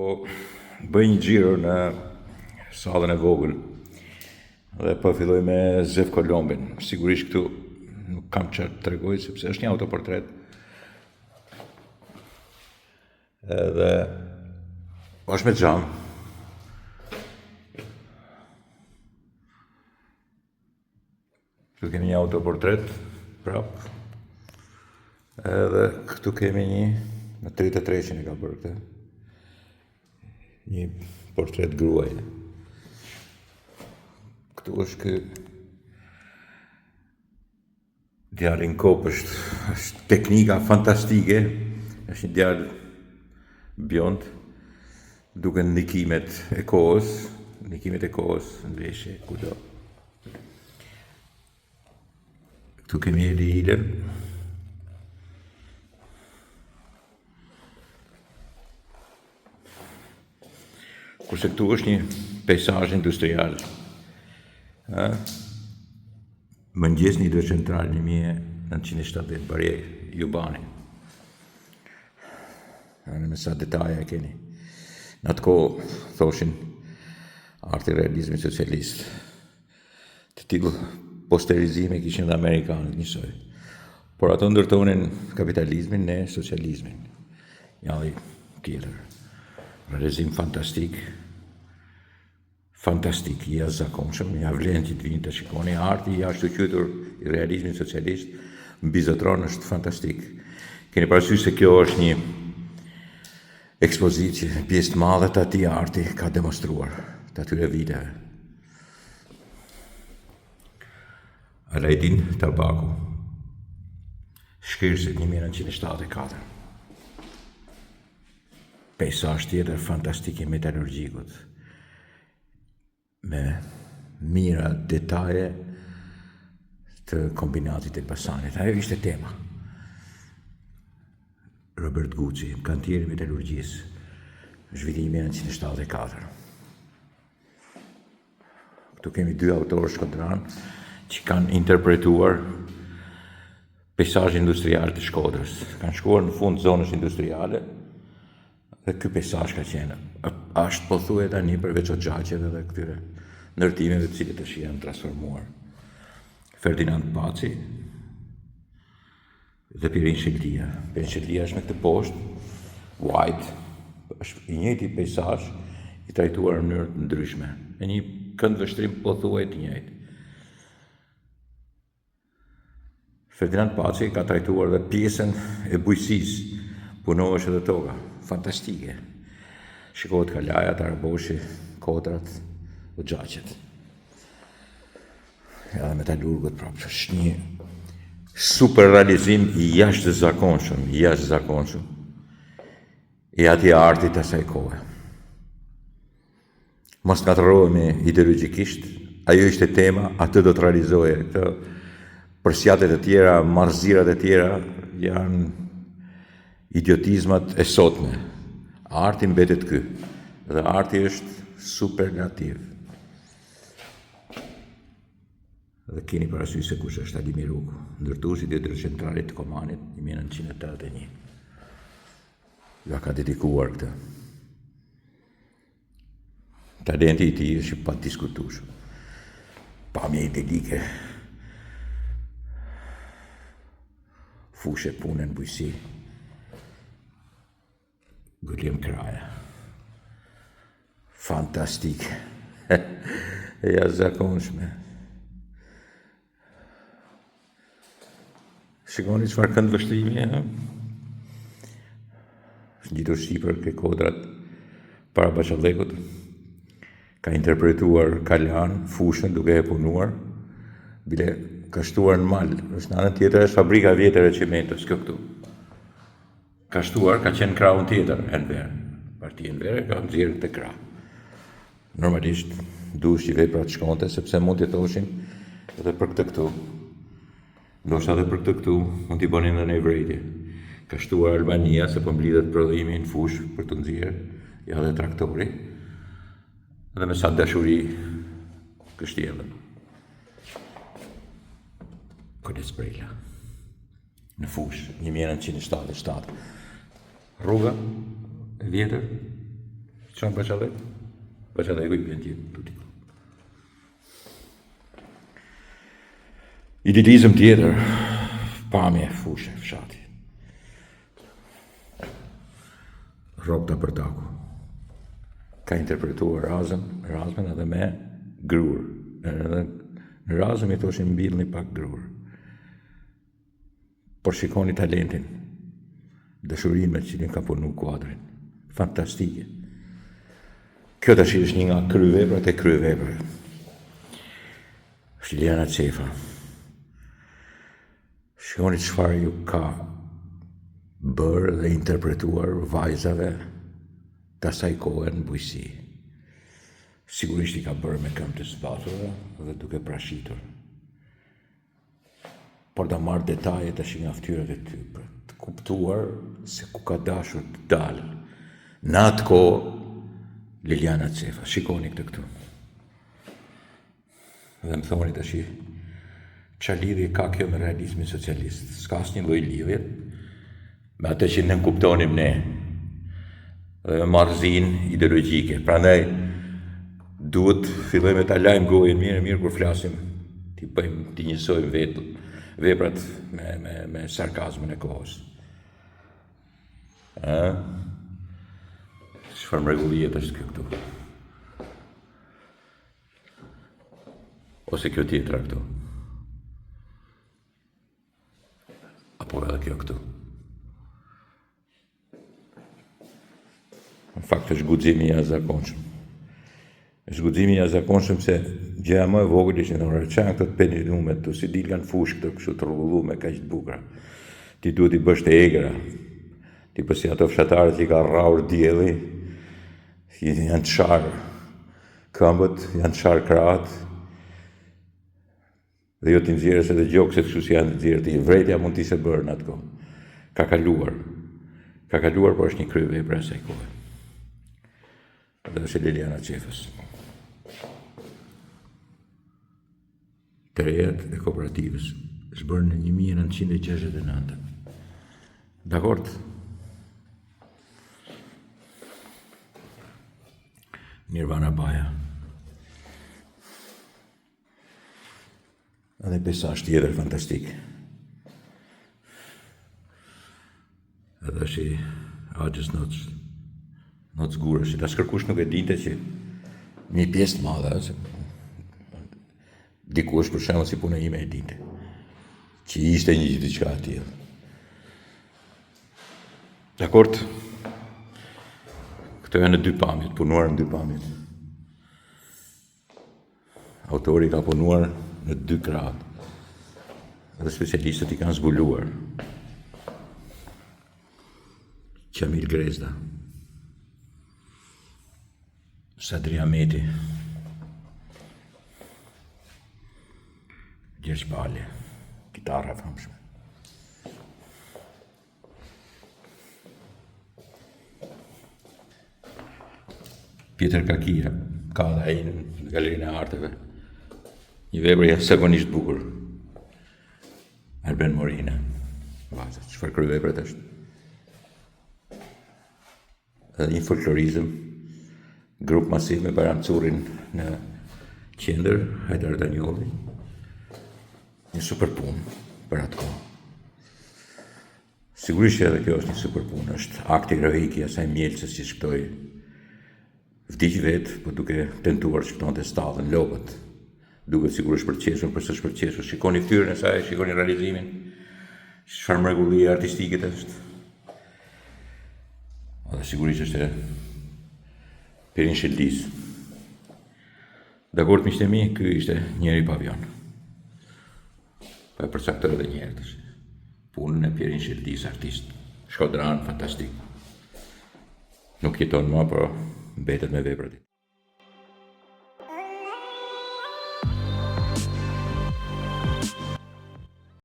Po bëj një xhiro në sallën e vogël dhe po filloj me Zef Kolombin. Sigurisht këtu nuk kam çfarë të tregoj sepse është një autoportret. Edhe është me xham. Këtu kemi një autoportret, prap. Edhe këtu kemi një, në 33-shin e ka bërë këtë. Një portret gruaje. Këtu është ky djali në kopësht, është teknika fantastike, është një djalë bjond, duken ndikimet e kohës, ndikimet e kohës në veshje, kudo. Këtu kemi Edi Hilën. Kurse këtu është një peisazh industrial. Ë? Mëngjes në hidrocentral 1970 Barje Jubani. Në me sa detaje e keni. Në atë kohë, thoshin, arti i realizmit socialist. Të tillë posterizime kishin dhe amerikanët njësoj. Por ato ndërtonin kapitalizmin, ne socializmin. Ja dhe tjetër. Realizim fantastik. Fantastik, i jashtëzakonshëm, ia vlen që të vini të shikoni, arti i ashtuquajtur i realizmit socialist mbizotëron është fantastik. Keni parasysh se kjo është një ekspozitë që pjesë të madhe të atij arti ka demonstruar të atyre viteve. Alajdin Tabaku, Shkrirësit 1974. Peisazh tjetër fantastik i metalurgjikut, me mijëra detaje të kombinatit të Elbasanit. Ajo ishte tema. Robert Guci, kantieri i metalurgjisë, është viti 1974. Këtu kemi dy autorë shkodranë që kanë interpretuar peisazhin industrial të Shkodrës. Kanë shkuar në fund zonës industriale dhe ky peisazh ka qenë. Është pothuaj tani përveç oxhaqeve dhe këtyre ndërtimeve të cilët tash janë transformuar. Ferdinand Paci dhe Pirin Sheltia. Pirin Sheltia është me këtë poshtë, wide, është i njëjti peisazh i trajtuar në mënyrë të ndryshme, në një këndvështrim pothuaj të njëjtë. Ferdinand Paci ka trajtuar dhe pjesën e bujqësisë, punohesh edhe toka, fantastike. Shikohet kalaja, Taraboshi, kodrat, oxhaqet. Edhe metalurgët prapë, është një super realizim i jashtëzakonshëm, i jashtëzakonshëm i atij artit të asaj kohe. Mos ngatërrohemi ideologjikisht, ajo ishte tema, atë do të realizoje. Këto përsiatjet e tjera, marrëzirat e tjera janë idiotizmat e sotme. Arti mbetet ky dhe arti është superlativ. Dhe keni parasysh se kush është Ali Miruku, ndërtuesi i hidrocentralit të Komanit 1981. Ja ka dedikuar këtë. Talenti i tij është i padiskutueshëm. Pamje idelike. Fushë pune në bujqësi. Gulim Kraja. Fantastik. E jashtëzakonshme. Shikoni çfarë këndvështrimi, ha? Është ngjitur sipër ke kodrat para Bahçallëkut. Ka interpretuar kalanë, fushën duke e punuar. Bile ka shtuar në mal, është në anën tjetër është fabrika e vjetër e çimentos kjo këtu. Ka shtuar, ka qenë krahun tjetër, Enver. Partia Enver ka nxjerrë këtë krah. Normalisht, duhesh që vepra të shkonte, sepse mund t'i thoshin edhe për këtë këtu. Ndoshta edhe për këtë këtu, mund t'i bënin edhe një vërejtje. Ka shtuar Albania se po mblidhet prodhimi në fushë për të nxjerrë, ja dhe traktori. Dhe me sa dashuri kështjellën. Kolec Prela. Në fushë, 1977. Rruga e vjetër. Çon Bahçallëk? Bahçallëku i bjen gjithë tuti. Idilizëm tjetër, pamje, fushe, fshati. Rrokta Përtaku. Ka interpretuar Razën, Razmën edhe me grurë. Edhe në Razëm i thoshin mbillni pak grurë. Por shikoni talentin, dashurinë me të cilin ka punu kuadrin. Fantastike. Kjo tash është një nga kryeveprat e kryeveprave. Është Liliana Cefa. Shikoni çfarë ju ka bërë dhe interpretuar vajzave të asaj kohe në bujqësi. Sigurisht i ka bërë me këmbë të zbathura dhe duke prashitur. Por ta marr detaje tash nga fytyrat e ty, për të kuptuar se ku ka dashur të dalë. Në atë kohë, Liliana Cefa, shikoni këtë këtu. Dhe më thoni tash, ça lidhje ka kjo me realizmin socialist? S'ka asnjë lloj lidhje me atë që nënkuptonim ne dhe me marrëzinë ideologjike. Prandaj duhet fillojmë ta lajmë gojën mirë e mirë kur flasim, t'i bëjmë, t'i njësojmë vetë veprat me, me, me sarkazmën e kohës. Ë? Çfarë mrekullie është kjo këtu? Ose kjo tjetra këtu. Apo edhe kjo këtu. Në fakt është guxim i jashtëzakonshëm. Është guxim i jashtëzakonshëm se gjëja më e vogël ishte në orë çan këto të penilume këtu, si dilkan në fushë këto kështu të rrugullume kaq të bukura. Ti duhet t'i bësh të egra. Ti bësh si ato fshatarët që i ka rrahur dielli, janë të sharë këmbët, janë të sharë krahët, Dhe jo t'i nxjerrësh edhe gjokset kështu si janë nxjerrë ti. Vretja mund të ishte bërë në atë kohë. Ka kaluar. Ka kaluar, por është një kryevepër e asaj kohe. Dhe është e Liliana Cefës. Të rejat e kooperativës është bërë në 1969. Dakord? Nirvana Baja. Edhe peisazh tjetër fantastik. Edhe është i Axhës Noc, Noc Gurashi. Tash kërkush nuk e dinte që një pjesë të madhe, se dikush për shembull si puna ime e dinte, që ishte një diçka e tillë. Dakord? Këto janë në dy pamjet, punuar në dy pamjet. Autori ka punuar në dy krahët dhe specialistët i kanë zbuluar. Qamil Grezda, Sadri Ahmeti, Gjergj Pale, kitarra e famshme. Pjetër Kakia, ka dhe ai në Galerinë e Arteve. Një vepër jashtëzakonisht bukur. Arben Morina. Vazë, çfarë kryevepre është? Dhe një folklorizëm, grup masiv me Bajram Currin në qendër, Hajdar Danjolli. Një super punë për atë kohë. Sigurisht që edhe kjo është një super punë, është akti heroik i asaj mjelcës që shpëtoi. Vdiq vetë, po duke tentuar të shpëtonte stallën, lopët. Duket sikur është për të qeshur, por s'është për të qeshur. Shikoni fytyrën e saj, shikoni realizimin. Çfarë mrekullie artistike është. Dhe sigurisht është e Pjerin Sheldisë. Dakord miqtë e mi, ky ishte njëri pavion. Po e përcaktoj edhe një herë tash. Punën e Pjerin Sheldisë, artist shkodran fantastik. Nuk jeton më, por mbetet me veprat e tij.